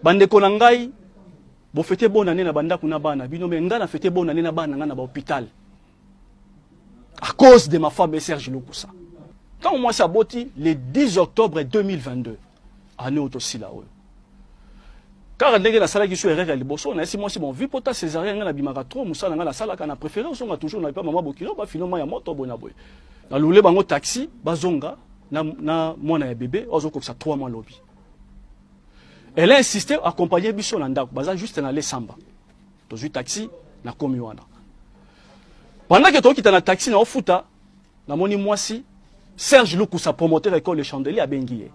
Bandeko na ngai, bofete bonne année na bandako na bana bino, mais ngai na fete bonne année na bana na ngai na bahôpital à cause de ma femme Serge Lukusa. Ntango mwasi aboti le 10 octobre 2022, année oyo tosila oyo, kaka ndenge nasalaki so erreur ya liboso, nayesi mwasi bon vi pota césarien. Ngai nabimaka trop, mosala ngai nasalaka, na préféré ozonga toujours na epa mama bokilo, bafino mai ya moto boye na boye. Nalule bango taxi, bazonga na mwana ya bébé oyo azokokisa 3 mois lobi. Elle a insisté, accompagner biso na ndako, baza juste na lesamba. Tozwi taxi, nakomi wana, pendant que tokita na taxi na ofuta, namoni mwasi Serge Lukusa, promoteur école de Chandelier, abengi ye.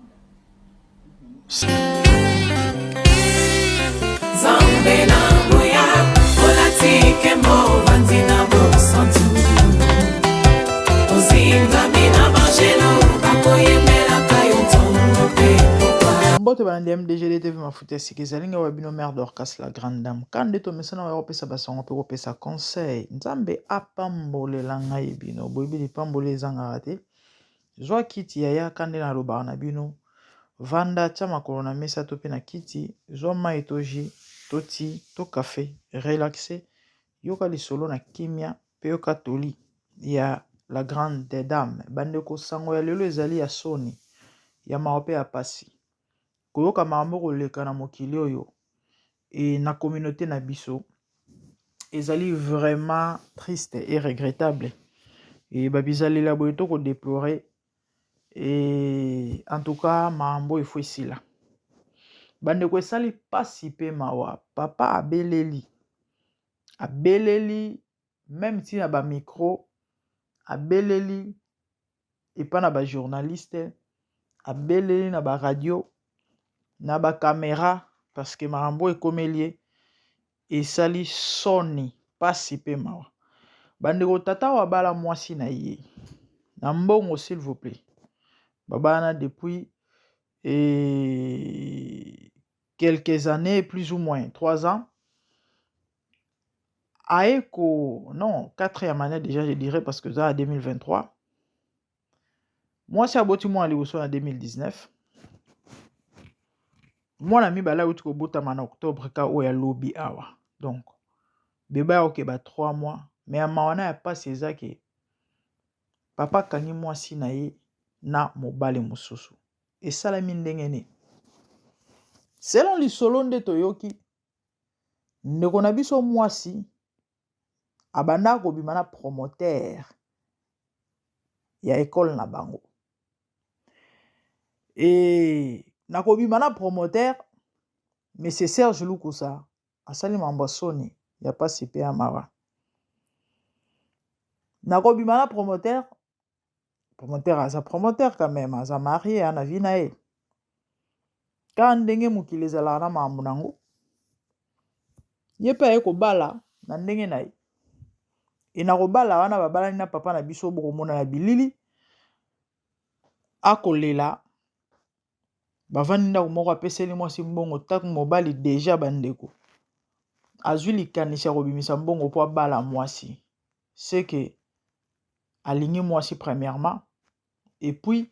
Nzambe na nguya, olati nkembo, ovandi na bosantu, ozingami na banjelu, bakoyembelaka yo ntongo mpe pokwa. Mbote balandi ya MDGD TV Mafuta ya sika, ezali ngai wa bino mère Dorcas la grande dame. Ka nde tomesana oya kopesa basango mpe kopesa conseil. Nzambe apambolela ngai bino. Boyebi lipamboli ezangaka te. Zwa kiti yaya, ka nde nalobaka na bino. Vanda, tia makolo na mesa to mpe na kiti, zwa mai to jus to ti to café, relaxe, yoka lisolo na kimia mpe yoka toli ya la grande dame. Bandeko, sango ya lelo ezali ya soni, ya mawa mpe ya pasi. Koyoka makambo koleka na mokili oyo e na communauté na biso ezali vraiment triste et regrettable. E babizaleli ya boye tokodéplorer e en tout cas makambo oyo efo esila. Bandeko, esali pasi mpe mawa. Papa abeleli, abeleli même ntina bamicro, abeleli epa na bajournaliste, abeleli na baradio, na bacaméra, parce que makambo oyo ekomeli ye esali soni, pasi mpe mawa. Bandeko, tata oyo abala mwasi na ye na mbongo, s'il vous plaît. Babalana depuis et quelques années, plus ou moins 3 ans, aye ko non, quatrième année déjà je dirais, parce que ça à 2023 mwasi aboti mwana liboso na 2019, mwana mibale awuti kobotama na octobre ka oyo alobi awa. Donc bébé akokeba 3 mois. Mais ya mawa na ya pasi eza ke papa akangi mwasi na ye na mobali mosusu. Esalami ndenge nini? Selon lisolo nde toyoki, ndeko na biso mwasi abandaka kobima na promoteur ya ekole na bango. E na kobima na promoteur, monsieur Serge Lukusa asali mambo ya soni, ya pasi mpe ya mawa. Na kobima na promoteur, promoteur aza promoteur quand même, aza marié, ana vie na ye. Kaka ndenge mokili ezalaka na makambo nango, ye mpe aye kobala na ndenge na ye. E na kobala wana, babalani na papa na biso, bokomona na bilili akolela. Bavandi ndako moko, apeseli mwasi mbongo. Ntango mobali déjà, bandeko, azwi likanisi ya kobimisa mbongo mpo abala mwasi, c'est que alingi mwasi premièrement, et puis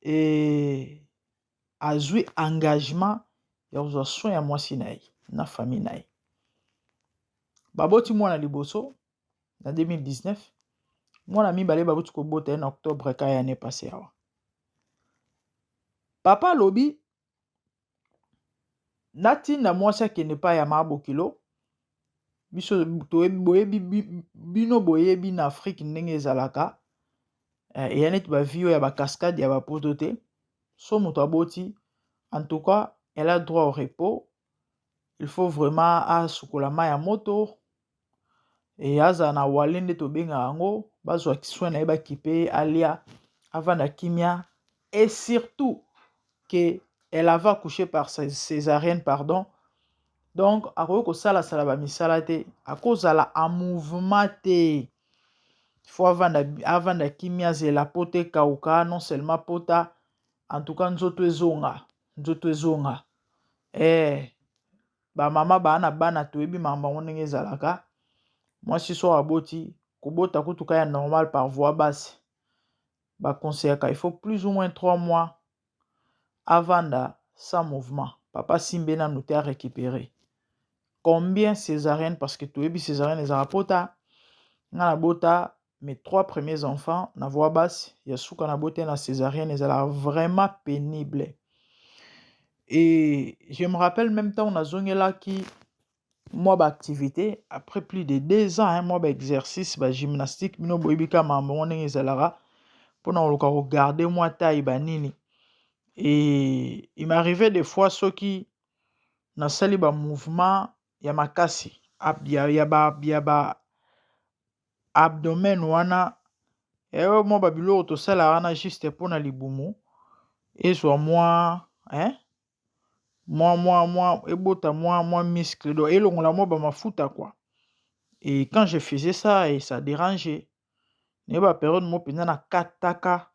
e azwi engagement ya kozwa soin ya mwasi na ye na famille na ye. Baboti mwana liboso na 2019, mwana mibale baboti kobota ye na octobre ka ya année passée awa. Papa alobi natinda mwasi akende epai ya mabokilo. Biso boyebi, bino boyebi na Afrique ndenge ezalaka, eya neti bavie oyo ya bacascade ya bapoto te. So moto aboti, en tout cas elle a droit au repos. Il faut vraiment asukola mai ya moto e azala na wale nde tobengaka yango, bazwa soin na ye, bakipe ye, alia, avanda kimia. Et surtout que elle avait accouché par césarienne, pardon, donc akoki kosalasala bamisala te, akozala en mouvement te. Faut avanda, avanda kimia, azela pota ekauka. Non seulement pota, en tout cas nzoto ezonga, nzoto ezonga. Bamama baa na bana, toyebi makambo yango ndenge ezalaka. Mwasi so aboti, kobota kutuka ya normal par voie basse, baconseillaka il faut plus ou moins 3 mois avanda sans mouvement. Papa asimbe nanu te a recuperer. Combien cesarienne parce que toyebi cesarienne ezalaka pota. Nga na bota mes trois premiers enfants na voix basse ya suka na bota na cesarienne ezalaka vraiment pénible. Et je me rappelle même temps nazongelaki mwa ba activité après plus de 2 ans hein, mwa ba exercice ba gymnastique bino boyebi kaka makambo yango ndenge ezalaka mpona koluka kogarde mwa taille banini. Et il m'arrivait des fois soki nasali ba mouvement ya makasi ya ba abdomen wana, eyo mwa ba biloko tosalaka wana juste mpona libumu ezwa mwa, hein? Mwa ebota mwa muscle, donc elongola mwa bamafuta quoi. Et quand je faisais ça et ça dérangeait, nayeba période mo mpenza nakataka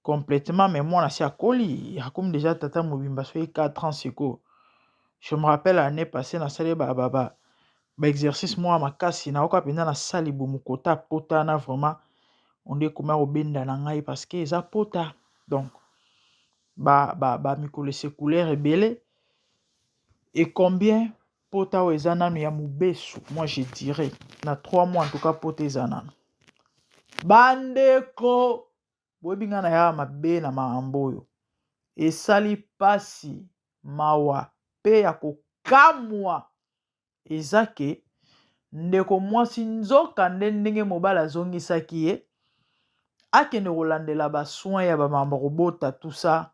complètement. Mais mwana asi akoli, akomi déjà tata mobimba, soki 4 ans sikoyo. Je me rappelle, année passée nasali ba exercice moko ya makasi, nayoka mpenza nasala libumu kota pota wana vraiment onde ekoma kobenda na ngai parce que eza pota. Donc bamikolo ba esekulaire ebele et combien pota oyo eza nanu ya mobesu. Moi je dirais na 3 mois en tout cas pota eza nanu. Bandeko, boyebi ngai na yaka mabe na makambo oyo esali pasi, mawa mpe ya kokamwa. Eza ke ndeko mwasi, nzoka nde ndenge mobali azongisaki ye akende kolandela basoin ya bamakambo kobota tusa,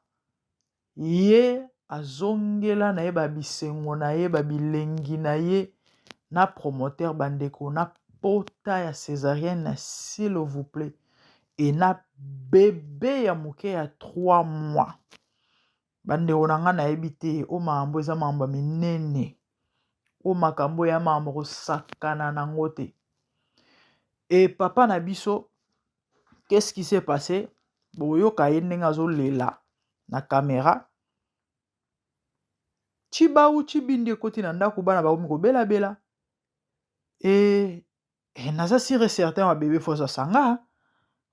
ye azongela na ye babisengo na ye, babilengi na ye na promoteur. Bandeko, na pota ya césarienne, s'il vous plaît, e na bebe ya moke ya 3 mois. Bandeko na ngai, nayebi te o makambo eza makambo ya minene, o makambo ya makambo kosakana nango te. E papa na biso, qu'est-ce qui s'est passé? Boyoka ye ndenge azolela na caméra. Cibau cibindi ekoti na ndako, bana bakomi kobelabela. E naza sûr et certain wa bebe fo azwa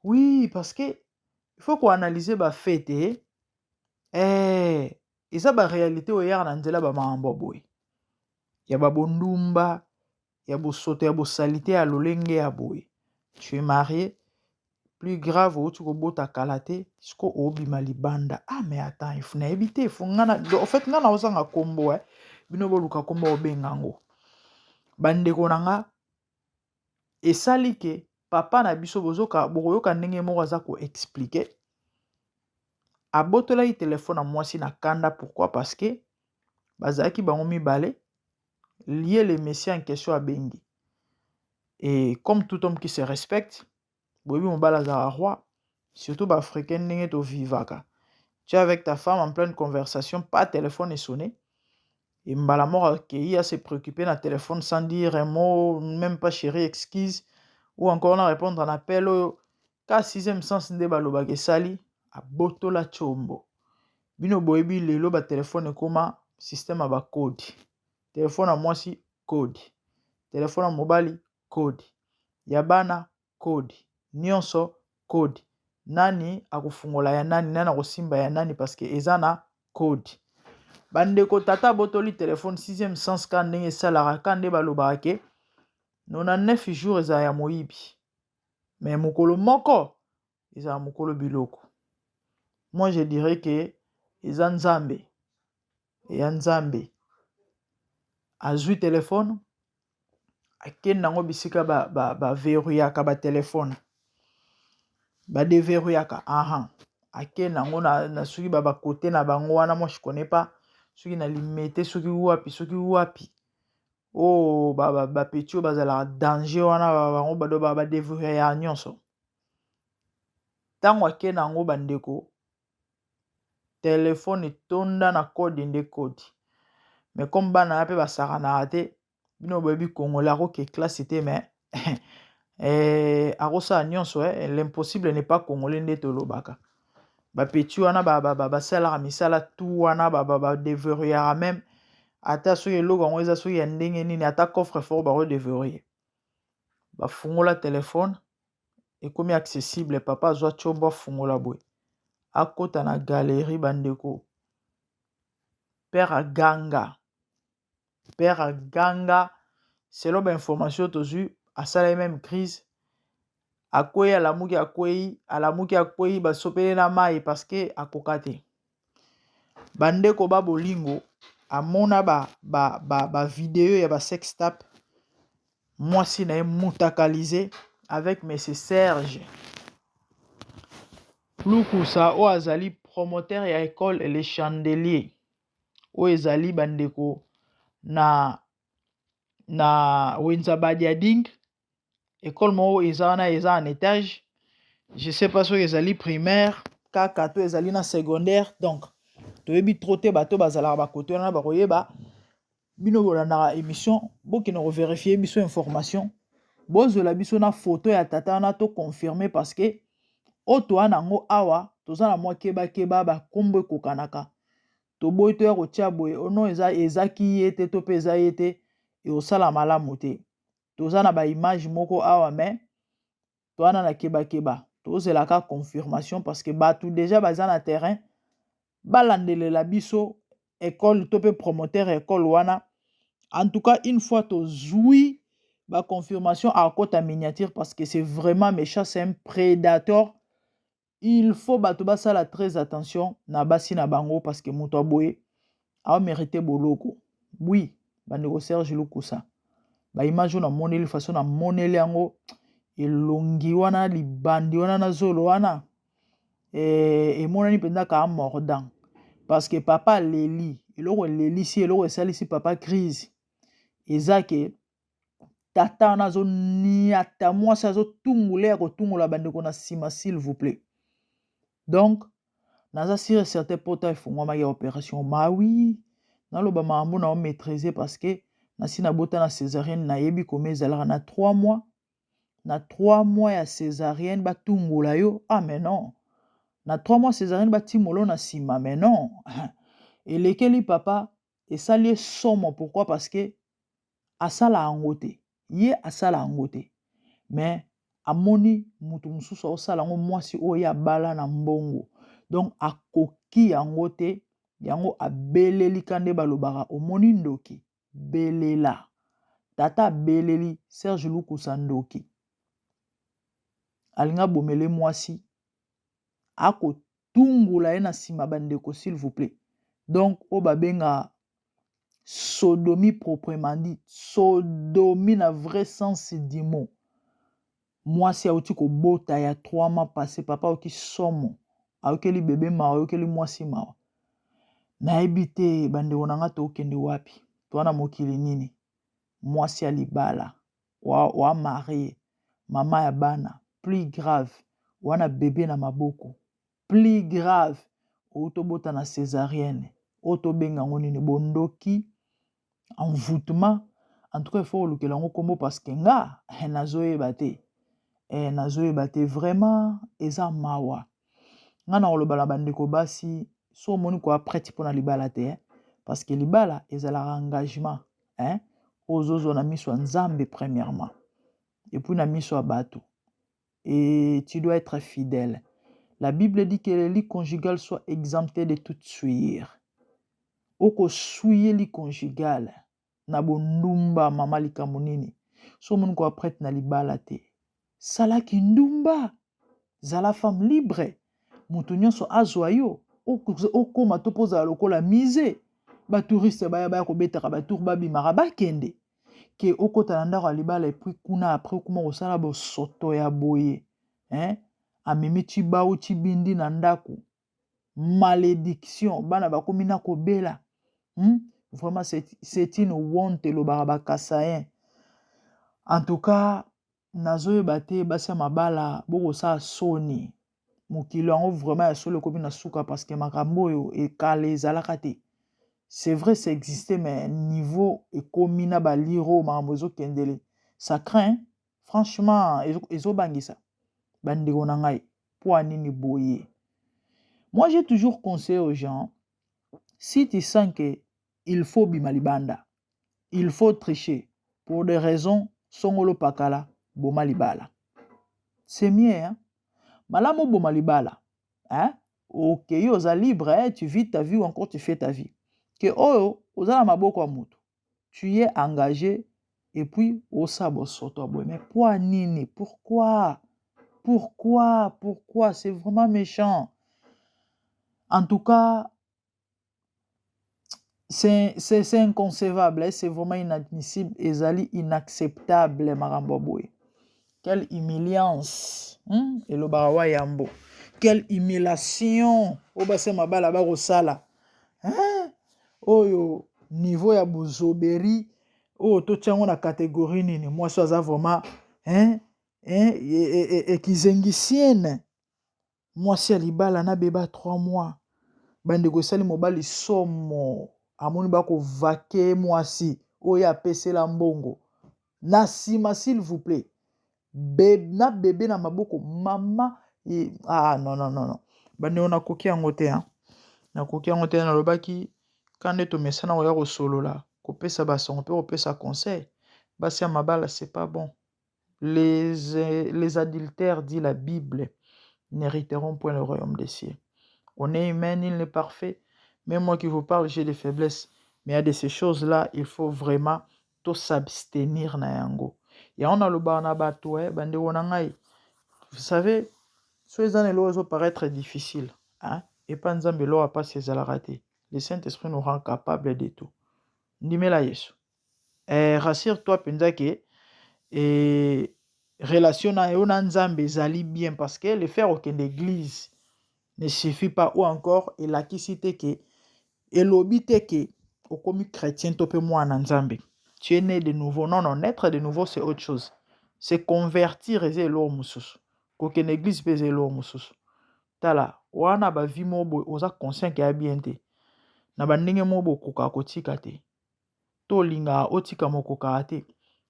oui, parce que il faut koanalyse bafaits te. Eza baréalité oyo eyaka na nzela bamakambo ya boye, ya babondumba, ya bosoto, ya bosalite ya lolenge ya boye. Tu es marié, plus grave outi kobota kala te, siko obima libanda. Ah mais attends, il faut nayebi te, il faut nga na, en fait nga na ozanga kombo, eh. Bino boluka kombo obenga yango. Bandeko na nga, esali ke papa na biso, bozoka, bokoyoka ndenge moko aza koexpliquer. Abotolaki telefone ya mwasi na kanda. Pourquoi? Parce que bazalaki bango mibale, ye le monsieur en question abengi. Et comme tout homme qui se respecte, boyebi mobali azalaka roi, surtout baafricain ndenge tovivaka, tu es avec ta femme en pleine conversation, pas téléphone esonné et mbala moko akei ase préoccupé na téléphone sans dire un mot, même pas chéri, excuse, ou encore na répondre en appel oyo ka sixième sens nde balobaka esali abotola tiombo. Bino boyebi lelo batelefone ekóma système ya bacode. Telefone ya mwasi code, telefone ya mobali code, ya bana code, nyonso code. Nani akofungola ya nani, nani akosimba ya nani, parce que eza na code. Bandeko, tata abotoli telefone, sixième sens ka ndenge esalaka, ka nde balobaka ke 99 jours ezala ya moyibi, mais mokolo moko ezala mokolo biloko. Moi je dirais ke eza Nzambe, eya Nzambe. Azwi telefone, akende yango bisika baverrouillaka ba batelefone, badeverrouillaka. Aha, akende yango na soki bakote na bango wana, moi je connais pas, soki na Limete, soki wapi, soki wapi oyo bapetits oyo bazalaka danger wana, bango bado badeverrouillaka nyonso. Ntango akende yango, bandeko, telefone etonda na code nde code. Mais comme bana ya mpe basakanaka te, bino boyebi Congolais akoke classe te, mais akosala nyonso, eh, l'impossible n'est pas congolais nde tolobaka. Bapetits wana basalaka misala tu wana, badeverrouillaka même ata soki eloko yango eza soki ya ndenge nini, ata coffre fort bakodeverrouiller. Bafungola telefone, ekomi accessible. Papa azwa tiombo, afungola boye, akota na galerie. Bandeko, Père aganga, père aganga selon ba information tozwi asalaki meme crise akweyi alamuki akweyi alamuki akweyi basopeli na mayi parce que akoka te. Bandeko ba bolingo amona ba ba ba, ba video ya ba sextape mwasi na ye mutakalise avec monsieur Serge Lukusa oyo azali promoteur ya ecole Le Chandelier oyo ezali bandeko na na wenza Badiading ecole moko eza wana eza en étage je sais pas soki ezali primaire kaka to ezali na secondaire donc toyebi trop te bato bazalaka bakote wana bakoyeba Bino bolandaka emission bokende ko verifier biso information bozwela biso na photo ya tata wana to confirmer parce que oyo toa na yango awa toza na mwa keba keba ba kombo ekokanaka toboyi toya kotia boye ono eza ezaki ye te to pe eza ye te ekosala malamu te toza na ba image moko awa mais towana na keba keba tozela ka confirmation parce que batu deja baza na terrain balandelela biso ecole to pe promoteur ya ecole wana en tout cas une fois tozui ba confirmation akota miniature parce que c'est vraiment méchant c'est un prédateur il faut bato basala très attention na basi na bango parce que moto aboye ao merite boloko oui bandeko Serge Lukusa ba image oyo namoneli façon namoneli yango elongi wana libandi wana na zolo wana eh, emonani mpenza kaa mordant parce que papa aleli eloko elelisi eloko esalisi papa crise eza ke tata wana azoniata mwasi azotungula ya kotungola bandeko na nsima s'il vous plaît donc naza sur et certain pota efungwamaki ya opération mawi naloba makambo na maîtriser parce que nasi nabota na césarienne nayebi koma ezalaka na 3 mois na 3 mois ya césarienne batungola yo ah mais non na 3 mois césarienne batimolo na nsima mais non elekeli papa esali ye somo pourquoi parce que asala yango te ye asala yango te mais amoni mutu mosusu aosala yango mwasi oyo ye abala na mbongo donc akoki yango te yango abeleli ka nde balobaka omoni ndoki belela tata abeleli Serge Lukusa ndoki alingi abomele mwasi akotungola ye na nsima bandeko s'il vous plaît donc oyo babenga sodomie proprement dit sodomie na vrai sens du mot mwasi auti kobota ya 3 mois passé papa ayoki somo ayokeli bebe mawa ayokeli mwasi mawa nayebi te bandeko na nga tokende wapi toa na mokili nini mwasi ya libala wa, wa marie mama ya bana plus grave wana bebe na maboko plus grave outi obota na césarienne oyo tobenga yango nini bondoki envoûtement en tout cas il faut kolukela yango nkombo parce que nga eh, nazoyeba te eh, nazoyeba te vraiment eza mawa nga na koloba na bandeko basi so omoni koya prête mpona libala te eh? parce que libala ezalaka engagement eh? oyo ozozwa na miso ya nzambe premièrement epuis na miso ya bato et tu dois être fidèle. La Bible dit que le lit conjugal soit exempté de toute souillure. Okosouiller lit conjugal na bondumba mama likambo nini? So omoni ko prête na libala te. Sala kindumba. Zala femme libre. Moto nyonso azwa yo. Okoma to mpo ozala lokola musée. Ba touriste baya baya kobetaka ba tour babimaka bakende. Ke okota na ndako ya libala epuis kuna apres okoma kosala bosoto ya boye hein? Amemi tshibau tshibindi na ndako malediction bana bakomi na kobela hmm? Vraiment c'est une honte elobaka ba kasaïen en tout cas nazoyeba te basi ya mabala bokosala soni mokili yango vraiment ya solo ekomi na suka parce que makambo oyo ekala ezalaka te c'est vrai ça existe mais niveau ekomi na baliro makambo ezokendele ça craint franchement ezobangisa bandeko na ngai mpo nini boye moi j'ai toujours conseillé aux gens si tu sens que il faut bima libanda il faut tricher pour des raisons songolo pakala boma libala c'est mieux hein? Malamu oboma libala hein? Okei oza libre hein? Tu vis ta vie ou encore tu fais ta vie. Ke oyo oza na maboko ya moto, tu es engagé et puis osala bosoto ya boye. Mais poa nini? Pourquoi? Pourquoi? Pourquoi? C'est vraiment méchant. En tout cas, c'est inconcevable, hein? C'est vraiment inadmissible, ezali inacceptable makambo ya boye. Quelle humiliance, Elobaka wa yambo. Quelle humiliation oyo basi ya mabala bakosala, hein? Oyo niveau ya bozoberi oyo totia yango na catégorie nini? Mwasi aza vraiment, hein? Hein? Ekizengisienne. Mwasi ya libala na beba 3 mois. Bandeko, esali mobali somo, amoni bakovake mwasi oyo apesela mbongo na nsima. S'il vous plaît, Be, na bebe na maboko mama e, ah non, non, non, non. Bandeko, nakoki yango te, hein? Nakoki yango te. Nalobaki ka nde tomesana koya kosolola, kopesa basango mpe kopesa conseil. Basi ya mabala, c'est pas bon. Les adultères, dit la Bible, n'hériteront point le royaume des cieux. On est humain, nul n'est parfait. Même moi qui vous parle, j'ai des faiblesses. Mais il y a de ces choses-là, il faut vraiment to s'abstenir na yango. Yango nalobaka na bato, eh, bandeko na ngai. Vous savez, so eza na eloko ezoparaître difficile, hein? Epa Nzambe eloko ya pasi ezalaka te. Le Saint-Esprit nous rend capable de tout. Ndimela Yesu. Eh, rassure-toi mpenza ke eh, relation na yo na Nzambe ezali bien, parce que le faire okende église ne suffit pas ou encore elakisi te ke, elobi te ke okomi chrétien to mpe mwana Nzambe. Tu es né de nouveau. Non, non, naître de nouveau, c'est autre chose. C'est convertir, eza eloko mosusu. Kokende église mpe eza eloko mosusu. Tala wana bavie moko boye, oza conscient ke ya bien te na bandenge moko boye, okokaka kotika te to olingaka otika mokokaka te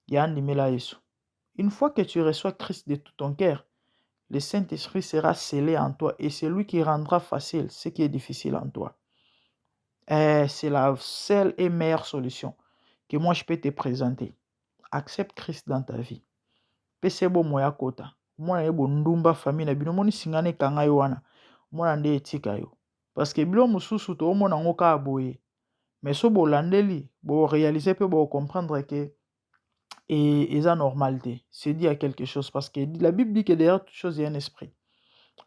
ya ndimela Yesu. Une fois que tu reçois Christ de tout ton cœur, le Saint-Esprit sera scellé en toi et c'est lui qui rendra facile ce qui est difficile en toi. Eh, c'est la seule et meilleure solution que moi je peux te présenter. Accepte Christ dans ta vie. Pesa bomoi ya kota. Mwana ye bondumba famille na bino, omoni singa na ekanga yo wana. Mwana nde etika yo. Parce que biloko mosusu toomona yango kaka boye. Mais so bolandeli, boréaliser mpe bocomprendre que et eza normal te. C'est dit à quelque chose parce que la Bible dit que derrière toute chose il y a un esprit.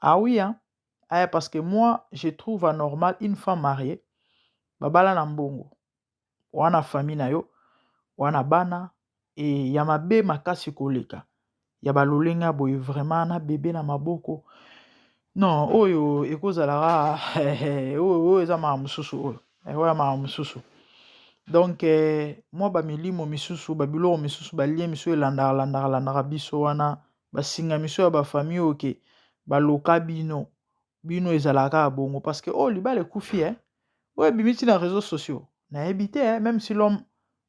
Ah oui, hein? Ah, parce que moi, je trouve anormal une femme mariée, babala na mbongo, wana famille na yo, wana bana, e ya mabe makasi koleka ya balolenge ya boye, vraiment na bebe na maboko. Non, oyo ekozalaka oyo eza makambo mosusu, oyo oyo ya makambo mosusu. Donc eh, mwa bamilimo misusu, babiloko misusu, balie misusu elandaka landaka landaka biso wana, basinga misusu ya bafamille oyo ke baloka bino bino, ezalaka kaka bongo parce que oyo libala ekufi, eh? Oyo ebimi ntina réseaux sociaux, nayebi te, eh? Même si l'homme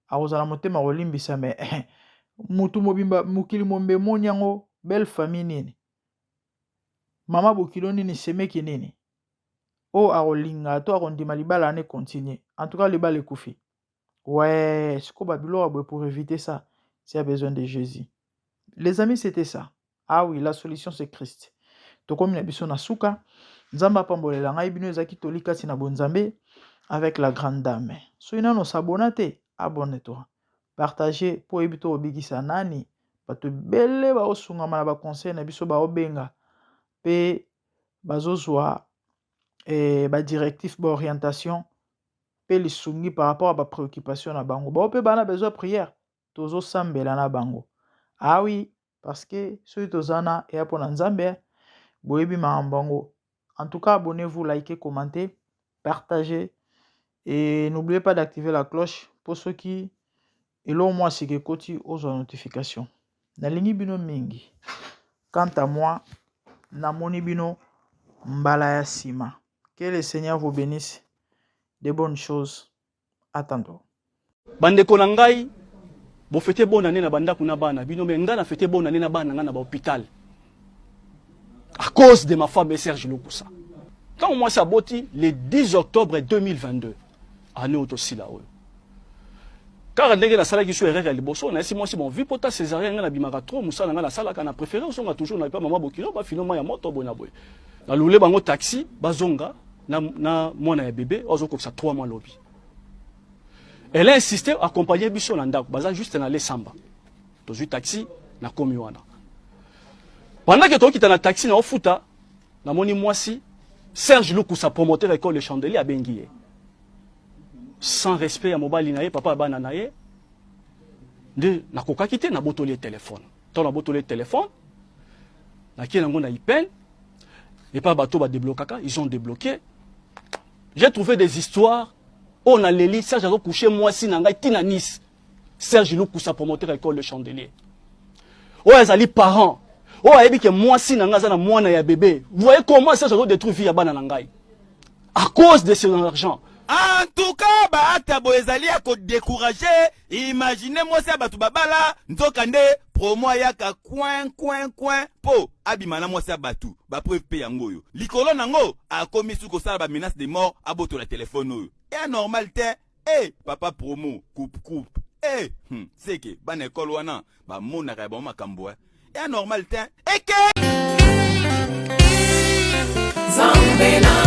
akozala motema kolimbisa, mais mutu mobimba, mokili mombe emoni yango. Belle famille nini, mama bokilo nini, semeki nini oyo akolinga to akondima libala wana econtinue? En tout cas, libala ekufi. Ouais, sikoyo babiloko ya boye, pour éviter ça, tu as besoin de Jésus. Les amis, c'était ça. Ah oui, la solution, c'est Christ. Tokomi na biso na suka. Nzambe apambolela ngai bino. Ezalaki toli kati na bonzambe avec la grande dame. Soki nano osabona te, abonne-toi, partage mpo oyebi to obikisa nani. Bato ebele baosungama na baconseil na biso, baobenga mpe bazozwa eh, badirectif, baorientation mpe lisungi par rapport à bapréoccupation na bango. Bao mpe bana besoin prière, tozosambela na bango. Ah oui, parce que soki toza na eya mpona Nzambe, boyebi makambo yango. En tout cas, abonnez-vous, likez, commentez, partagez et n'oubliez pas d'activer la cloche mpo soki eloko mwa sika ekoti, ozwa notification. Nalingi bino mingi. Quant à moi, namoni bino mbala ya nsima. Que le Seigneur vous bénisse de bonnes choses. À tantôt. Bandeko na ngai, bofete bonne année na bandako na bana bino, mais ngai na fete bonne année na bana na ngai na bahôpital à cause de ma femme Serge Lukusa. Ntango mwasi aboti le 10 octobre 2022, année oyo tosila oyo, kaka ndenge nasalaki so erreur ya liboso, nayesi mwasi bon vi pota césarien. Ngai nabimaka trop, mosala na ngai nasalaka, na préféré ozonga toujours na epa mama bokilo, bafino mai ya moto boye na boye. Nalule bango taxi, bazonga na mwana ya bebe oyo azokokisa 3 mois lobi. Elle a insisté, accompagner biso na ndako, baza juste na lesamba. Tozwi taxi, nakomi wana. Pendant que tokita na taxi na ofuta, namoni mwasi Serge Lukusa, promoteur école de Chandelier, abengi ye. Sans respect ya mobali na ye, papa ya bana na ye, nde nakokaki te, nabotoli ye telefone. Ntango nabotoli ye telefone, nakei nango na IPN, epai bato badeblokaka, ils ont débloqué. J'ai trouvé des histoires oyo naleli. Serge azocoucher mwasi na ngai ntina Nice. Serge Lukusa, promoteur école de Chandelier, oyo azali parent, oyo ayebi ke mwasi na ngai aza na mwana ya bébé. Vous voyez comment Serge azodétruire vie ya bana na ngai à cause de son argent. En tout cas, baacte boye ezali ya kodécourager. Imagine, mwasi ya bato babala, nzoka nde Promo ayaka coin coin coin mpo abima na mwasi ya bato. Bapreuve mpe yango oyo. Likolo nango, akomi su kosala bamenace de mort, abotola telefone oyo. Eya normal te. E papa Promo, coupe coupe e seke bana ekole wana bamonaka ya bango makambo. E eya normal te eke. Nzambe na